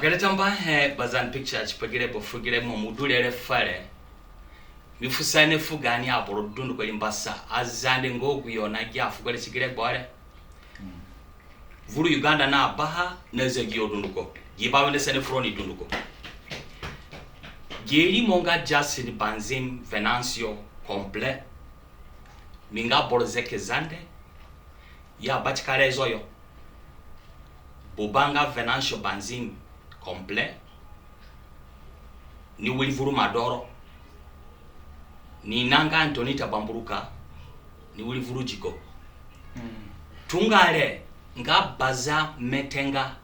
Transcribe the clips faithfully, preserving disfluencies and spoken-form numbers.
Gere tambuahe Bazande Picture tipa gi regbo fu gi regbo mo du re fere. Mi fu sene fu gaani aboro dunduko ri mbasa, Azande nga agu yo na gia fugo re ti gi regbo re. Vuru Uganda na baha na zegi yo dunduko. Gi bawene sene fu roni dunduko. Gi rimo nga Justin Banzim Venancio Complet. Mi nga boro Zeke Zande ya batika Rezo yo. Buba nga Venancio Banzim Complet, ni wiri vuru Madoro. Ni ina nga Antonita Bamburuka, ni wiri vuru Diko. Tunga re nga Baza Metenga,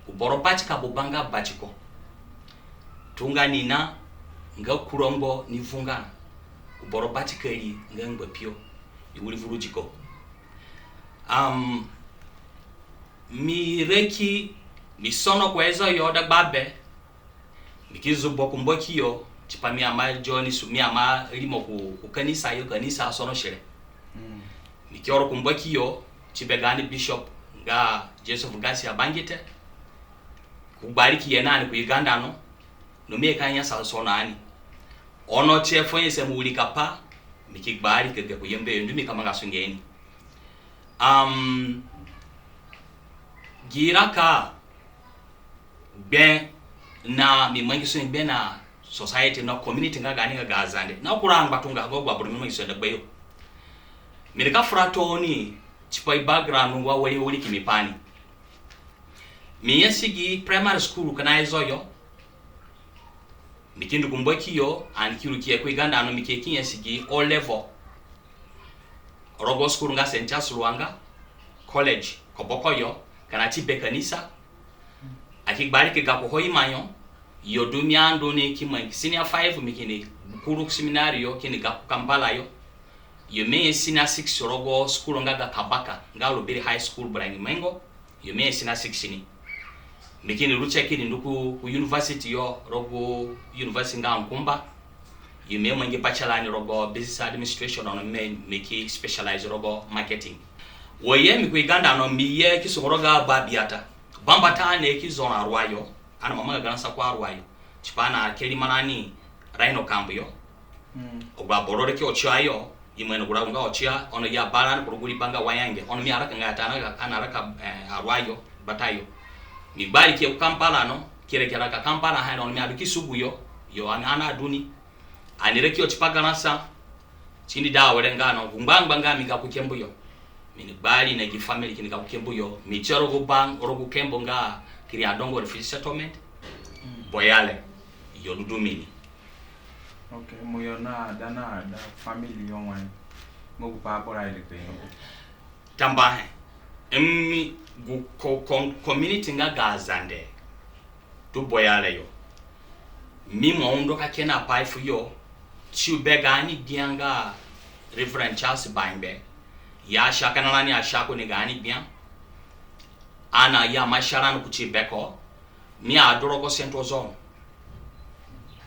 gu boro batika Buba nga Batiko. Tunga ni ina nga Kurongbo ni Vunga, gu boro batika ri nga Ngbapio, ni wiri vuru Diko. Am, mi raki, mi sono ku Ezo yo dagba be, mi ki zubo ku Mboki yo, tipa mi ama join su, mi ama rimo ku, ku kanisa yo, kanisa sono sire. Mi ki oro ku Mboki yo, ti be gaani bishop nga Joseph Gasi Abangite, ku gbari ki ye na ni ku Uganda no, no mi ka nyasa sono ani. Ono tie fo nyasa mo wiri kapa, mi ki gbari ke ge ku yembe yo ndu mi ka manga sunge ni. Am, gi raka gbe na mi mangi sunge gbe na society na community nga gaani nga ga Azande. Na kura angbatunga nga agu aboro mi mangi sunge dagba yo. Mi nika fura tooni tipa i background nga wari wiri ki mi pani. Mi nyasi gi primary school kina Ezo yo. Mi ki ndu ku Mboki yo, ani ki ru ki ye ku Uganda no mi ki ye ki nyasi gi O level. Rogo school nga Saint Charles Lwanga College, Koboko yo, kina ti be kanisa. Aki gbari ki ga ku Hoima yo, yo du mi andu ni ki mangi senior five mi kini kuru seminari yo, kini ga ku Kampala yo. Yo mi ye senior six rogo school nga ga Kabaka, nga Lubiri High School Burangimengo. Yo mi ye senior six ni. Mi kini ru tie kini ndu ku, ku university yo, rogo university nga Nkumba. Yo mi mangi bachelor ni rogo business administration, ono mi, mi ki specialize rogo marketing. Wo ye mi ku Uganda no mi ye ki sungu rogo ba biata. Bambata ani ki zona Arua yo, ani mama ga gaani sa ku Arua yo. Tipa ani keri marani Rhino Camp yo. Agu aboro re ki Ochia yo, i ima ino gu rago nga Ochia, ono ya bara ni ku rogo gu riba nga Wayange, ono mi araka nga ata na, ani araka, eh, Arua yo, bata yo. Mi gbari ki ye ku Kampala no, kire kira ka Kampala ha no, ono mi adu ki sugu yo, yo ani, ani adu ni. Ani re ki yo tipa gaani sa, tindi da were nga no, gu ngbangba nga mi ga ku Kembu yo. Mi ni gbari na gi family kini ga ku Kembu yo, mi tie rogo ba, rogo Kembu nga Kiryandongo Refugee Settlement, Boyale, yo du du mi ni. Okay, mo yo na da na da family yo wai. Mo gu pa bora ile pe yo. Tambuahe. Em, gu ko-, ko-, community nga ga Azande du Boyale yo. Mi mo undo ka kena pai fu yo. Ti be gaani gbia nga Reverend Charles Bangbe. Ya sha kina rani a sha ku ni gaani gbia. Ana ya ma sha rani kuti beko. Mi adu rogo Central Zone.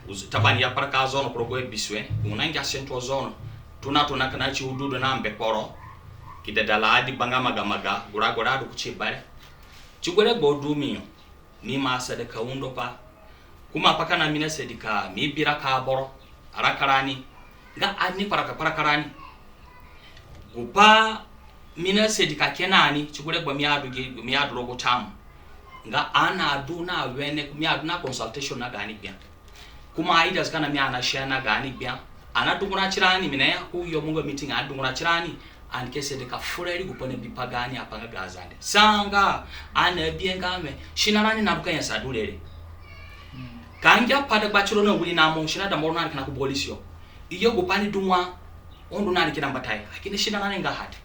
Uzu tabani ya kparaka zone ku rogo Ebisue, una ngia Central Zone. Tuna tuna kina ti ududu na mbe kporo. Ki dada la adi banga maga maga, gura gura adu kuti bare. Ti gu regbo du mi yo. Mi ima sadi ka undo pa. Kuma pa kina mi na sadi ka mi bi raka aboro, araka rani. Nga ani kparaka kparaka rani. Gu pa mi na sadi ka kena ni, ti gu regbo mi adu gi, mi adu rogo tam. Nga ani adu na wene, mi adu na consultation na gaani gbia. Kuma ideas kina mi ana share na gaani gbia. Ana dungura tirani, mi na ya ku yo mo nga meeting, ana dungura tirani. Ani ke sadi ka fura ri gu pa na bipa gaani apai nga ga Azande. Sa nga ana bihe nga me, sino rani na du ka nyasa du re re. Ka ngia pa dagba tiro na wiri na mo, sino da mo na kina ku police yo. Iyo gu pa ni du wa, oni du na ni kina mbatayo. Lakini sino rani nga hate.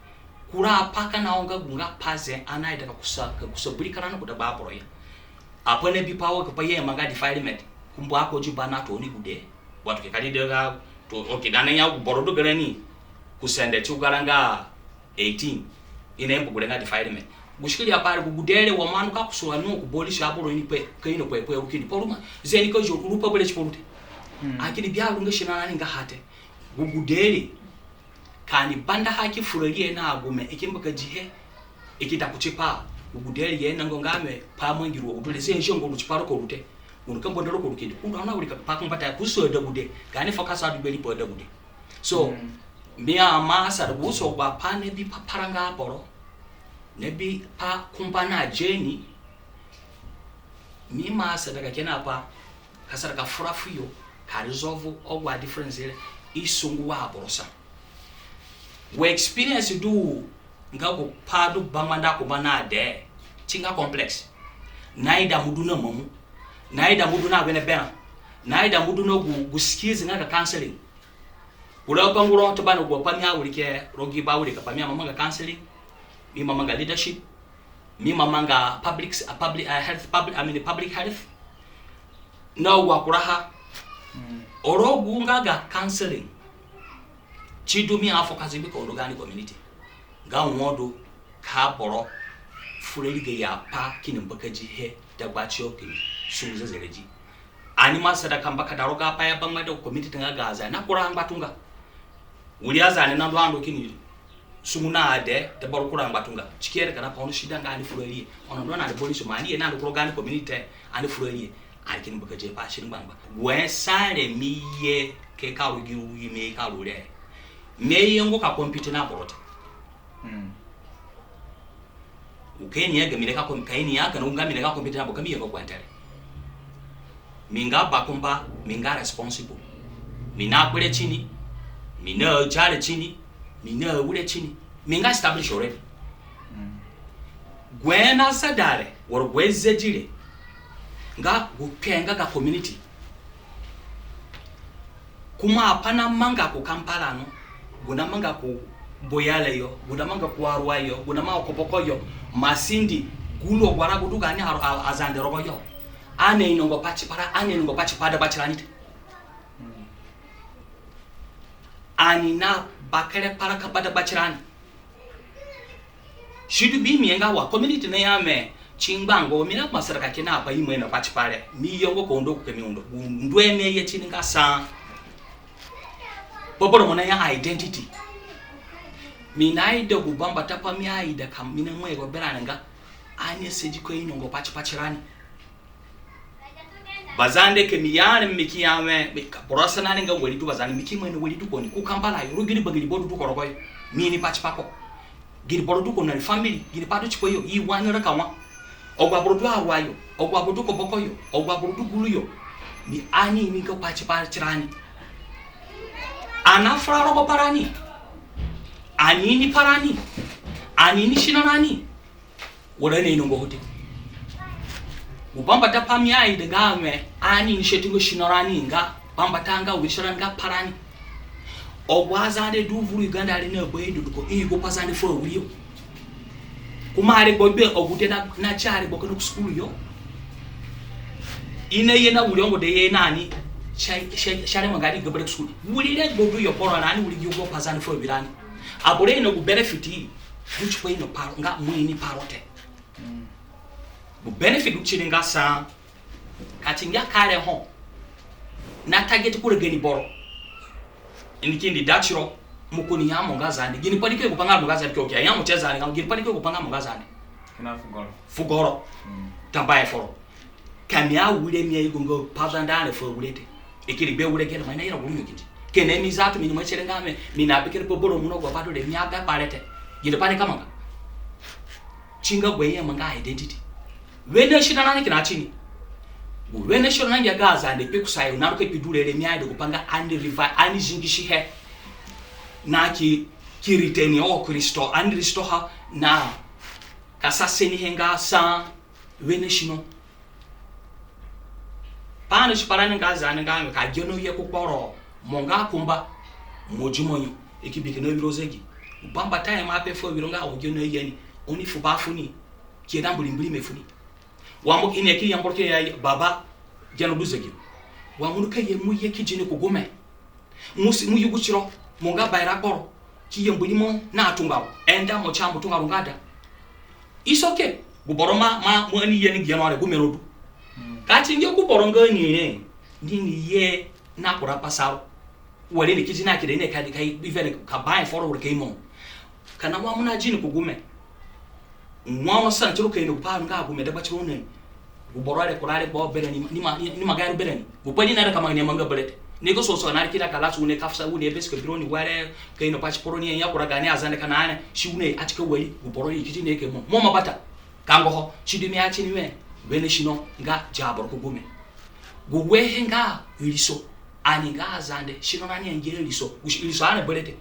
Kura apai kina nga gu nga pa ze ana ida ka kusa, ka kusa buri kina na ku dagba aboro ya. Apai na bipa wa ka pa ye manga defilement. Kumba ako ji ba na tooni gude. Watu ke kadi daga to, okay, dana ya gu boro du garani ku sende ti ugara nga eighteen. I na mbu gure nga defilement. Gu sikiri apai re gu gude re wa mo anu ka kusa no ku police aboro ini pe, ka ino pe, pe ru kini pa ru ma. Zeni ka jo ru pa bere ti pa ru te. Lakini bia ru nga sino rani nga hate. Gu gude re. Ka ani bandaha ki fura riihe na agume, i ki mbakadihe, i ki da kuti pa. Gu gude re ye nango nga mi pa mangi ru wa gu du re, si zi ngo ru tipa ro ko ru te. Unu ka mbo nda ro ko ru kindi. Unu ana wiri ka pa kumbata ku so ada gude. Gaani focus adu beri pa ada gude. So, mi ima asada gu so gu pa na bi pa paranga aboro, na bi pa kumba na journey. Mi ima asada ka kina pa ka asada ka fura fuyo, ka resolve agu a difference re, i sungu wa aboro sa. Gu experience du nga gu pa du bangbanda ku ba na de, ti nga complex. Na ida mo du na mamu. Na ida mo du na wene berã. Na ida mo du na gu, gu skills nga ga counseling. Kura pa nguro to bana gu pa mi awiri ke rogo gi ba wiri ka pa mi ima manga counseling. Mi ima manga leadership. Mi ima manga public, uh, public, uh, health, public, I mean, public health. Na wa kuraha. Oro gu nga ga counseling. Si du mi a focus bi ko ro gaani community. Nga wo du ka boro fura riga ya pa kini mbakadi he dagba tiyo kini sungu zezeredi. Ani ima asada ka mbakada rogo apai abangba de community nga ga Azande na kura angbatunga. Wiri Azande na ndu andu kini sungu na ade, te boro kura angbatunga. Si ki ye re ka na pa ono si da nga ani fura riihe. Ono ndu na ade boni so ma ani ye na ndu ku rogo gaani community, ani fura riihe. Ani kini mbakadi he pa si ni ngbangba. Gu sa re mi ye ke ka ru gi ru i mi ka ru re. Mi ayenga ka compete na boro te. Gu ka i ni ya ga mi re ka com-, ka i ni ya ga no nga mi re ka compete na boro ka mi ye nga gu antere. Mi nga bakumba, mi nga responsible. Mi na kpere tini, mi na jare tini, mi na awire tini, mi nga established already. Gu na asada re, woro gu zedi re, nga gu kpe nga ga community. Kuma apai na manga ku Kampala no, gu na manga ku Bweyale yo, gu na manga ku Arua yo, gu na manga ku Koboko yo, Masindi, Gulu, agu arago du gaani a-, a-, Azande rogo yo. Ani ainongo pa tipa ra, ani ainongo pa tipa dagba tirani te. Ani na bakere kpara ka ba dagba tirani. Si du bi mi ye nga wa community na ya mi ti ngbango, mi na kuma asada ka kina pa imo ino pa tipa re. Mi yo ngo ka undo ku ke mi undo. Gu ndu mi ye tini nga sa. Boro mo na ya identity. Mi na ida gu bambata pa mi aida ka mi na mo ego berani nga. Ani asadi ko inongo pa tipa tirani. Bazande ke mi ya re mi ki ya mi, mi ka boro sana ni nga wari du Bazande, mi ki mo ino wari du ko ni. Ku Kampala yo, ro gini bangiri boro du ko rogo yo. Mi ini pa tipa ko. Gini boro du ko na ni family, gini pa du tipa yo, i wa ni raka wa. Agu aboro du Arua yo, agu aboro du Koboko yo, agu aboro du Gulu yo. Mi ani ini ko pa tipa tirani. Ani na fura rogo parani. Ani ini parani. Ani ini sino rani. Wara ni inongo ho te. Gu bambata pa mi aida nga mi, ani ini setingo sino rani nga, bambata nga wiri sino rani nga parani. Agu Azande du vuru Uganda re na ba i du du ko, i yugo pa Zande fu awiri yo. Kuma aregbo gbe agude na, na ti aregbo kina ku school yo. I na ye na wiri ongo de ye na ni, si, si, si areme nga ri ga bere ku school. Wiri regbo du yo kporo na ni wiri gi yugo pa Zande fu awirani. Aboro ino gu benefit du tipa ino pa ro, nga mo ini pa ro te. Gu benefit du tini nga sa, ka ti ngia kare ho na target kura gani boro. Ini kindi da tiro, mo kini ya mo nga Zande. Gini pa ni ke gu pa nga mo nga Zande, kio kia ya mo ti Zande, gini pa ni ke gu pa nga mo nga Zande. Kina fugoro. Fugoro. Tambuahe foro. Ka mi awire mi ayugo nga pa Zande ani fu awire te. I kiri gbe wire gere, ma i na ira wiri yo kindi. Kina mi zatu mi ni ma chere nga mi, mi na bi kere pa boro mo na gu pa du re, mi aga kpare te. Gini pa ni ka manga. Ti nga gu i ya manga identity. Wene sino rani kina tini. Gu wene sino rani ya ga Azande kpi kusayo na ru ka kpi du re re mi aida gu pa nga ani revi-, ani zingisi he. Na ki, ki retain o Kristo, ani restore ha na ka sa seni he nga sa wene sino. Pa ani si pa rani nga Zande nga ka gi ono ye ku kporo, mo nga kumba, mo di mo nyo, i ki bi kina wiro zegi. Bambata he mo ape fu wiro nga wo gi ono ye ni, oni fu ba fu ni, ki ye da mbiri mbiri me fu ni. Wa mo ini ki ya mboro ki ya baba, gi ono du zegi. Wa mo ka ye mo ye ki di ni ku gume. Mo si, mo yugu tiro, mo nga baira kporo, ki ye mbiri mo na tungaru, enda mo ti ambu tungaru nga da. It's okay. Gu boro ma, ma, mo ani ye ni gi ono re, gu me ro du. Ka ti nge gu boro nga ni re, ni ni ye na kura pasaro. Wari ni ki di na ki de ni ka, ka, even ka ba he foro wari ka imo. Ka na wa mo na di ni ku gume. Nwa ono sana tiro ka ino gu pai nga gu mi dagba tiro ni. Gu boro re kura re gba berani ni ma, ni ma gayo berani. Gu pai ni naida ka manga ni manga bere te. Ni go so so na ri kina ka lasu ni ka fusa ni besi ka biro ni were ka ino pa ti kporo ni ya kura gani Azande ka na ni. Si une ati ka wari gu boro ni kiti ni ke mo. Mo ma bata. Ka ngo ho. Si du mi ati ni we. Wene sino nga ja boro ku gume. Gu wehe nga iriso. Ani nga Azande. Sino na ni angi iriso. Gu si iriso ani bere te.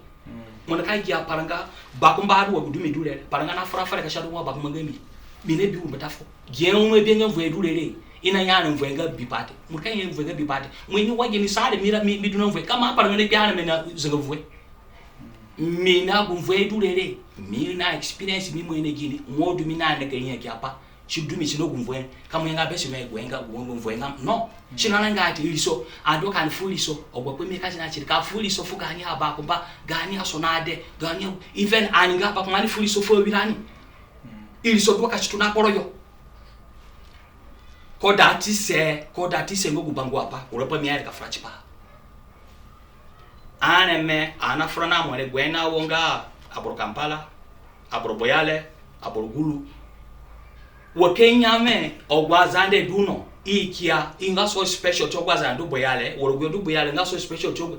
Mo nika gia paranga bakumba adu wa gu du mi du re. Paranga na fura fura ka si adu wa bakumba nga mi. Mi na bi uru mbata fuo. Gia ume bi nga vue du re. I na ya na vue nga bi pati. Mo nika ya vue nga bi pati. Mo ini wa gini sa re mi ra mi, mi du na vue. Ka ma paranga na bi ana mi na zanga vue. Mi na gu vue du re. Mi na experience mi mo ina gini. Mo du mi na ne ka ya ki apa. Si du mi si no gu vue. Ka mo ya nga be si me gu nga gu vue nga. No. Si na nga ati iriso. Adu ka ni fu iriso. Ogba pe mi ka si na ti ka fu iriso fu gani abakumba. Gani asona de. Gani even ani nga abakumba ni fu iriso fu awirani. Iriso du ka si tona kporo yo. Koda tise, koda tise ngo gu bangu apa. Ura pa mi ari ka fura tipa. Areme, ana fura na mo re gu na wo nga aboro Kampala, aboro Boyale, aboro Gulu. Wa ke nyame, agu Azande du no, i kia, i nga so special ti agu Azande du Boyale, wara gu du Boyale nga so special ti agu.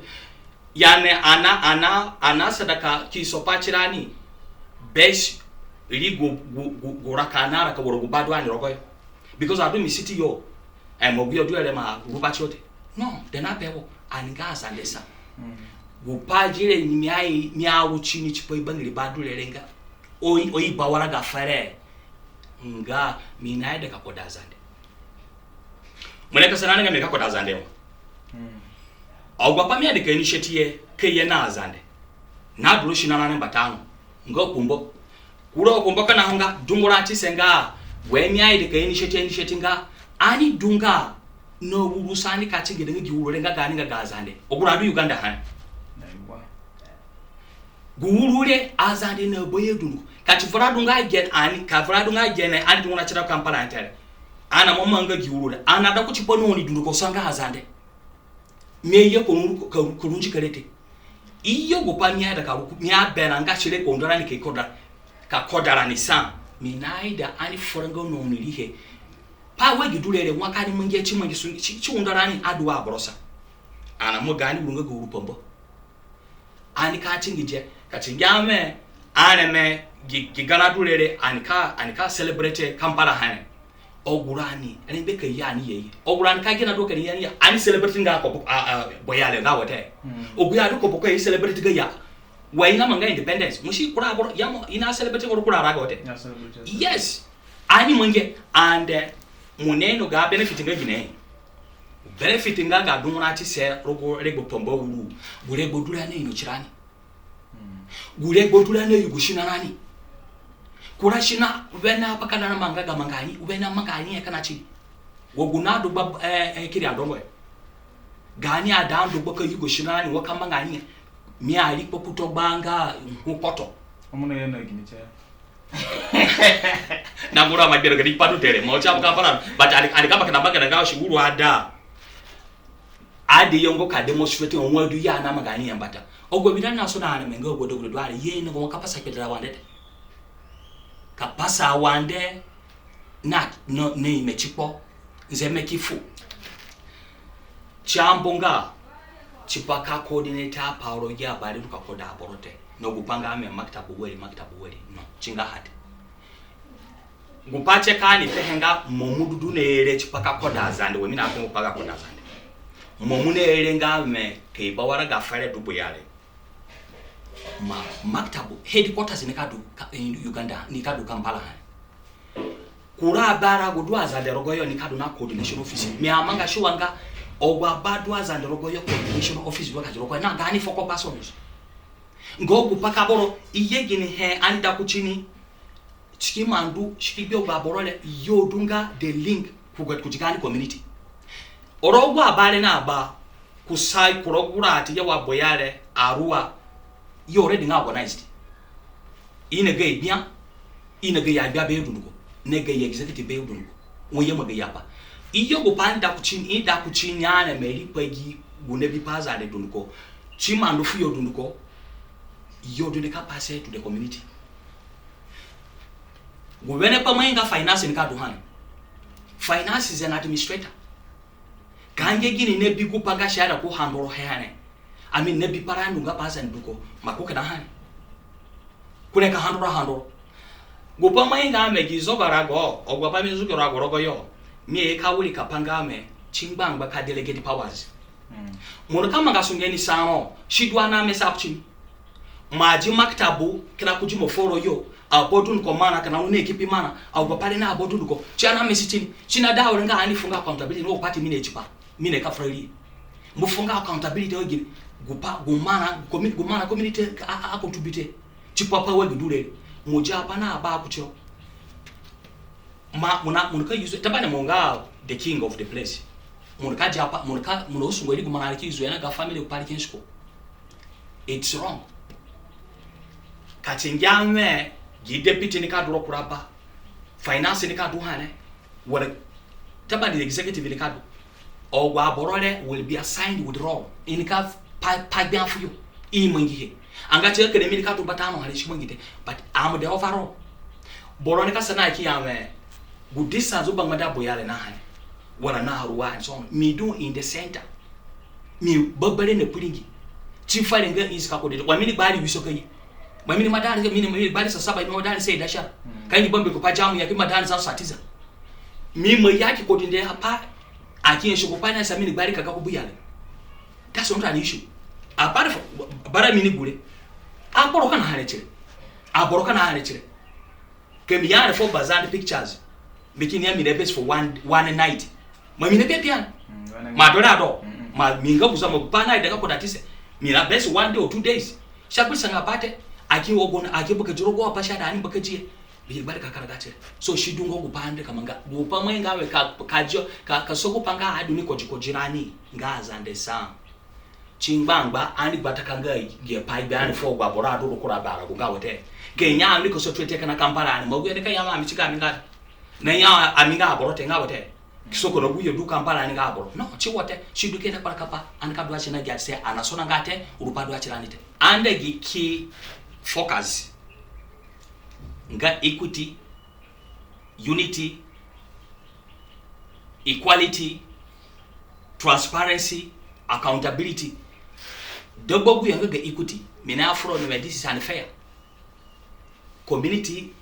Yani ana, ana, ana sadaka ki so pa tirani. Bes, ri gu, gu, gu, gu raka na raka wara gu ba du ani rogoyo. Because adu mi siti yo. E mo gu yo du ere ma gu ba ti yo te. No, de na pe wo ani nga Azande sa. Gu pa gire ni mi ai mi awu tini tipa i bangiri ba du re nga. Oi, oi ba waraga fere. Nga mi na ida ka koda Azande. Mo nika sana nga mi ka koda Azande wa. Agu apa mi adi ka initiate ye, ka ye na Azande. Na du ro si na na ni mbata no. Nga kumbo. Kura kumbo ka na ho nga dungura tise nga. We mi adi ka initiate, initiate nga. Ani du nga. Na uru sa ni ka ti gede nga gi uru re nga gani nga ga Azande. Agu ra du Uganda ha ni. Gu uru re Azande na bayo dunduko. Ka ti vura du nga gene ani, ka vura du nga gene ani dungura tira Kampala ni te re. Ana mo manga gi uru re. Ana da kuti pa no ni dunduko sa nga Azande. Mi ye ko nuru ka, ka runji kere te. Iyo gu pa mi aida ka ruku, mi aberã nga si re ko ndara ni ke koda. Ka koda rani sa. Mi na ida ani fura nga no ni rihe. Pa we gi du re re wa ka ni mangi ti mangi sun, ti, ti undara ni adu wa aboro sa. Ana mo gani uru nga gu uru pambo. Ani ka tingi je, ka tingi ame, areme, gi, gi gara du re re, ani ka, ani ka celebrate Kampala ha ni. Agu rani, ani be ka ya ni ye. Agu rani ka gina du ka ni ya ni ya, ani celebrate nga ko, a, a, Boyale nga wo te. Agu ya du ko ko celebrate ga ya. Wa i na manga independence. Mo si kura aboro, ya mo, i na celebrate ko kura rago te. Yes. Ani mangi, and, eh, mo na ino ga benefit nga gine. Benefit nga ga dungura tise rogo regbo pamba uru. Gu regbo du re na ino tirani. Gu regbo du re na yugo sino rani. Kura sino, wene abaka na manga ga manga ni, wene manga ni e ka na ti. Wa gu na du gba, eh, eh, kiri adongo e. Gani ada ndu gba ka yugo sino rani wa ka manga ni. Mi ari kpokuto gba nga nkukoto. Omo na ye na gini te. Na ngura ma gbere gadi padu tere, mo cha ka fara, but ani, ani ka bakana bakana nga si uru ada. Ade yo ngo ka demonstrate, onwa du ya na manga ni ya mbata. Ogo bi na na so na ani menga ogo dogo do ari ye no ngo ka pasa kpedra wande te. Ka pasa wande na, no, ni me tikpo. Nze me ki fu. Ti ambu nga, tipa ka coordinate apai ro gi abare du ka koda aboro te. No gu pa nga mi maktabu wari, maktabu wari. No, ti nga ha te. Gu pa tie ka ani pehe nga mo mu du du na ere tipa ka koda Azande, wa mi na ko gu pa ga koda Azande. Mo mu na ere nga mi ke i ba waraga fere du Buea re. Ma, maktabu, headquarters ni ka du ka, in Uganda, ni ka du Kampala ha. Kura abarago du Azande rogoyo ni ka du na coordination office. Mi amanga sure nga agu aba du Azande rogoyo coordination office du ka du rogoyo na gaani focal persons. Nga gu pa ka boro, i ye gini he ani da kutini. Si ki mandu, si ki bi agu aboro re, yo du nga the link ku ga, ku ti gaani community. Oro agu aba re na ba, kusa kura gu ra ti ya wa Buea re, Arua, yo already nga organized. I na gayo gbia, i na gayo agbia beyo dunduko, na gayo executive beyo dunduko. Wo ye ma gayo apa. I yo gu pa ani da kutini, i da kutini ani me ri pa gi gu na bi pa Azande dunduko. Si mandu fu yo dunduko, yo du ni ka pass to the community. Gu wene pai mi ainga finance nika du ha ni. Finance is an administrator. Ka ngia gini na bi gu pai nga si aida ku handle he ha ni. I mean, na bi para ndu nga pa sa ndu ko, ma ku kina ha ni. Ku ni ka handle handle. Gu pai mi ainga mi gi zoga rago, agu apai mi zuki rago rogo yo. Mi aye ka wirika pa nga mi, ti ngbangba ka delegate powers. Mo nika manga sunge ni sa ro, si du ani mess up ti ni. Ma di maktabu, kina ku di mo foro yo, agu apai dunduko marã kina ru ni ekipi marã, agu apai re na agu apai dunduko. Si ana mesi ti ni, si na da were nga ani fu nga accountability, no pati mi ni tipa, mi ni ka fura ri. Mo fu nga accountability o gini, gu pai, gu marã, gu community, a, a, a contribute. Tipa pai wa gi du re, mo di apai na ba kuti ro. Ma, mo na, mo nika use, tabani mo nga the king of the place. Mo nika di apai, mo nika, mo na sungu ri gu marã re ki use na ga family ku pai re ki nsi ko. It's wrong. Ka ti ngia we, gi deputy nika du ro kura ba. Finance nika du ha ni. Wala, tabani executive nika du. Agu aboro re will be assigned with role. I nika pa, pa gbia fu yo. I mangihe. Anga ti ka kere mi nika du bata no ha re si mangi te. But I'm the overall. Boro nika sana ki ya we, gu distance u ba ngbada Boyale na ha ni, wala na Arua and so on. Mi du in the center. Mi babare na piringi. Ti fare nga is ka ko de. Wa mi ni gbari wiso ka yi. Ma mi ni madani, mi ni, mi ni gbari sa saba, mi ni madani sa ida sha. Ka ngi bambe ko pa jamu ya ki madani sa satiza. Mi ma ya ki ko dinde apai. Aki en sho ko pa na sa mi ni gbari ka ga ku Boyale. That's not an issue. Apart from, bara mi ni gure. Aboro kina ha ni tire. Aboro kina ha ni tire. Ke mi ya ni for Bazande pictures. Mi ki ni ya mi ni best for one, one night. Ma mi ni pe pian. Ma do na do. Ma mi nga guza mo ba na ida ka ko datise. Mi na best one day or two days. Sha kuri sanga bate. Aki ogon, aki baka juro go apa sha da ani baka jie. Bi gbari ka karaga tire. So si du nga gu pai nde ka manga. Gu pai mi ainga we ka, ka jo, ka, ka so gu pai nga adu ni koji koji rani. Nga Azande sa. Ti ngbangba ani gbata ka nga gi pai gbe ani fu agu aboro adu ru kura bara gu nga wete. Ke nya ani ko so tuete kina Kampala ani, ma gu ya ni ka ya ma ami ti ka ami nga. Na ya ami nga aboro te nga wete. Ki so ko na gu yo du Kampala ani nga aboro. No, ti wete, si du kina kpara kapa, ani ka du a ti na gi ati se, ana so na nga te, uru pai du a ti rani te. Ande gi ki focus. Nga equity, unity, equality, transparency, accountability. Dagba gu yo nga ga equity, mi na afuro ni we this is unfair. Community,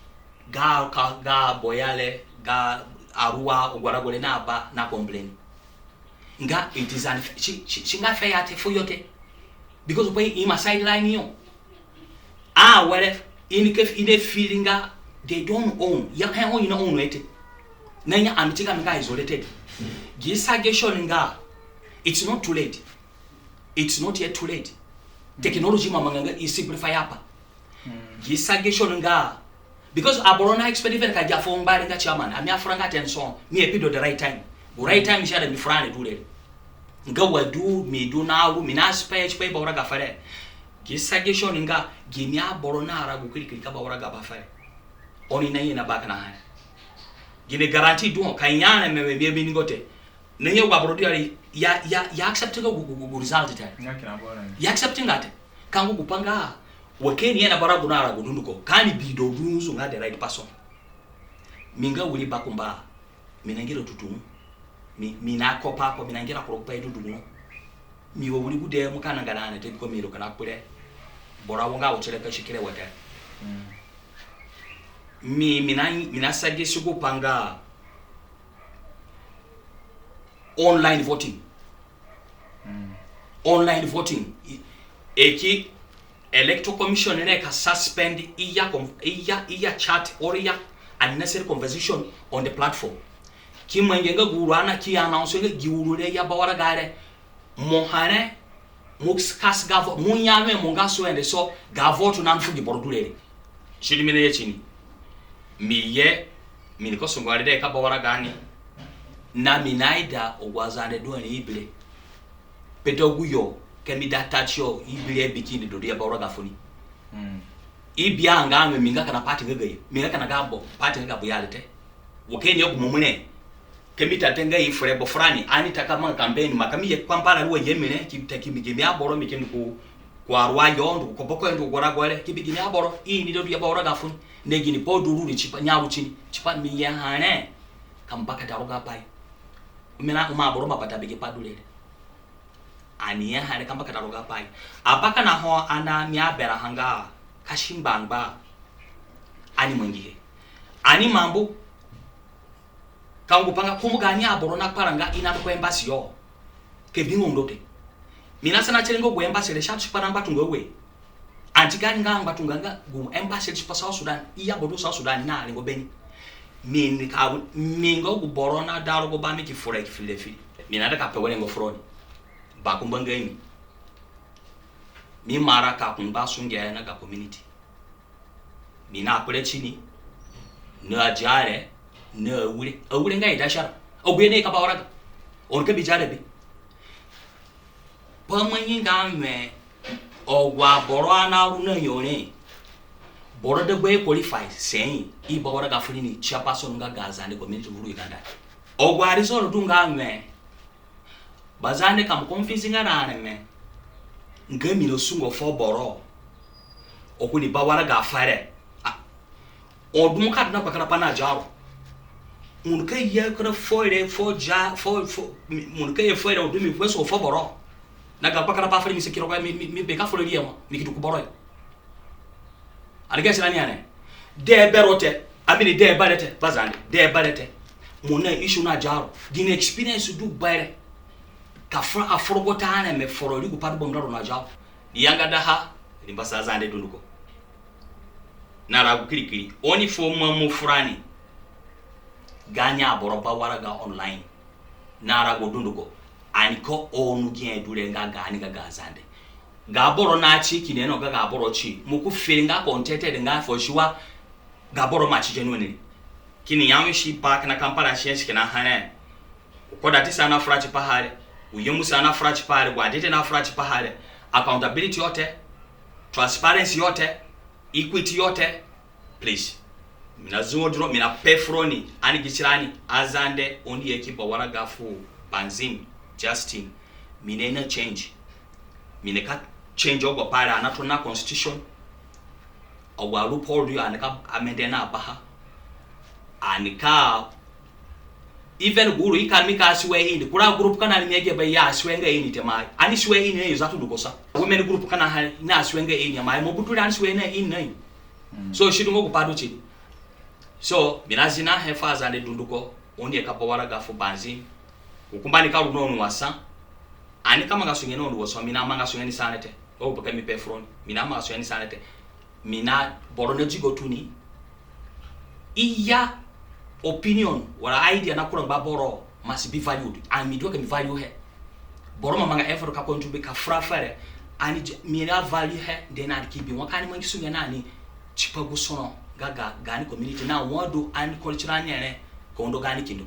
ga, ga, ga Boyale, ga Arua, agu arago re na ba, na complain. Nga, it is an, si, si, si nga fair te fu yo te. Because we in my sideline yo. Ah, were, in ke, in a feeling nga, they don't own. Ya, he own, you know, own it. Na ya, ami ti ka mi nga isolated. Gi suggestion nga, it's not too late. It's not yet too late. Technology ma manga nga i simplify apai. Gi suggestion nga, because aboro na expect even ka gi afo ngbari nga chairman, ami afura nga ten so, mi e pido the right time. Gu right time si aida mi fura ni du re. Nga wa du, mi du na ru, mi na spare tipa i ba waraga fere. Gi suggestion nga, gi mi aboro na arago kiri kiri ka ba waraga ba fere. Oni na ye na ba kina ha ni. Gini guarantee du ho, ka i ya na mi we mi e bi ni ngo te. Na ye wa boro du ya, ya, ya accept nga gu, gu, gu, gu result te. Ya accept nga te. Ka ngu gu pai nga, wa ke ni ye na bara gu na arago dunduko. Ka ni bi do du nzunzu nga the right person. Mi nga wiri bakumba. Mi na ngira tutu. Mi, mi na kopa ko, mi na ngira kuro pai du du no. Mi wa wiri gude mo ka na nga na ne te ko mi ro ka na kpure. Boro wo nga wo tire ka sikire wete. Mi, mi na, mi na sagi sugu pai nga online voting. Online voting. I, e ki Electoral Commission ne ka suspend i ya com-, i ya, i ya chat or i ya unnecessary conversation on the platform. Ki mangi nga gu uru ana ki announce nga gi uru re ya ba waraga re. Mo ha re, mo kas ga vo-, mo ya we mo nga so ende so, ga vote na fu gi boro du re. Si du mi na ye ti ni. Mi ye, mi ni ko sungu ari de ka ba waraga ni. Na mi na ida agu aZande du ani i bi re. Pete agu yo, ke mi da ta ti yo, i bi re bi kindi du ya ba waraga fu ni. I bi a nga mi, mi nga kina party nga ga yo, mi nga kina ga bo, party nga ga bo ya re te. Wo ke ni agu mo mu re. Ke mi ta te nga i fure bo furani, ani ta ka manga campaign, ma ka mi ye Kampala ru wa ye mi re, ki ta ki mi gi mi aboro mi ki ndu ku, Gu aruwa yo ndu ko boko yo ndu gu rago re ki bi gini aboro i ni da du ya ba waraga funi. Na gini pa du ru ni tipa nyaru tini tipa mi ye ha re ka mbakada rogo apai. Mi na uma aboro ma bata be gi pa du re re. Ani ye ha re ka mbakada rogo apai. Abaka na ho ana mi aberã ha nga ka si ngbangba. Ani mangihe. Ani mambu. Ka ngu pa nga kumbu gaani aboro na kpara nga i na ndu ku embassy yo. Ke bi ngo ndo te. Mi na sana tire nga gu embassy re si atu tipa na ngbatunga we. Anti gaani nga ngbatunga nga gu embassy re tipa South Sudan. I ya bodu South Sudan na rengo beni. Mi ni ka mi nga gu boro na da rogo ba mi ki fura ki fili fili. Mi na da ka pe were ngo furoni. Ba kumba nga ni. Mi mara ka kumba sunge na ga community. Mi na kpere tini, na adiare, na awire. Awire nga idashara. Agu ye na i ka ba waraga. Oni ka bi diare bi. Pa mangi nga wẽ, agu aboro ana ru na yo re. Boro dagbayo qualify, si i ba waraga funi ni chairperson nga ga Zande community vuru Uganda. Agu arizoro du nga wẽ, Bazande ka mo confuse nga na areme. Nga mi na sungo fuo boro. Oku ni ba waraga fere. Ah. Odu mo ka du na kpakara pa na diaro. Mo ni ka ye kura fuo re, fuo dia, fuo, fuo, mo ni ka ye fuo re, odu mi kue so fuo boro. Na ga kpakara pa fere mi si kiro ko mi, mi, mi be ka fere ri ya ma, mi ki du ku boro yo. Ani ga sira ni ane. De bero te, amini de bare te, Bazande, de bare te. Mo na issue na diaro. Gini experience du bare. Ka fura aforogo ta ane me foro ri gu pa du bom daro na diaro. Ni yanga daha, ni mbasa Zande dunduko. Na ragu kirikiri. Oni fuo mamu furani. Gaani aboro ba waraga online. Na ragu dunduko. Ani ka onu gi e du re nga gaani ga ga Zande. Ga boro na ti kini no ga ga boro ti. Mo ku feel nga contented nga for sure. Ga boro ma ti genuinely. Kini ya mi si back na Kampala si si kina hane. Ko da ti sa na fura ti pa ha re. U ye mu sa na fura ti pa ha re. Wa dete na fura ti pa ha re. Accountability yo te. Transparency yo te. Equity yo te. Please. Mi na zungo duro, mi na pe furoni, ani gi tirani, Azande, oni ye ki ba waraga fu Banzim, Justin. Mi ni na change. Mi ni ka change agu apai re, ana tona constitution. Agu a loophole du yo, ani ka amend na baha. Ani ka Even gu uru i ka mi ka swear in. Kura group kina ni mi ege ba ya swear nga in te ma. Ani swear in na yo zatu du ko sa. Women group kina ha na swear nga in ya ma. Mo butu re ani swear na in na yo. So si du ngo gu pa du ti. So mi na zina he fu Azande dunduko. Oni ye ka ba waraga fu Banzim. Gu kumba ni ka ru na oni wa sa. Ani ka manga sunge na oni wa sa. Mi na manga sunge ni sa na te. O baka mi pe furoni. Mi na manga sunge ni sa na te. Mi na boro na digo tuni. I ya opinion wala idea na kura ngba boro must be valued. And mi du wa ka mi value he. Boro ma manga effort ka contribute ka fura fere. Ani di-, mi na value he, then ani ki bi wa ka ani mangi sunge na ni tipa gu sono ga, ga, gaani community na wa du ani culture ni ere ka undo gaani kindo.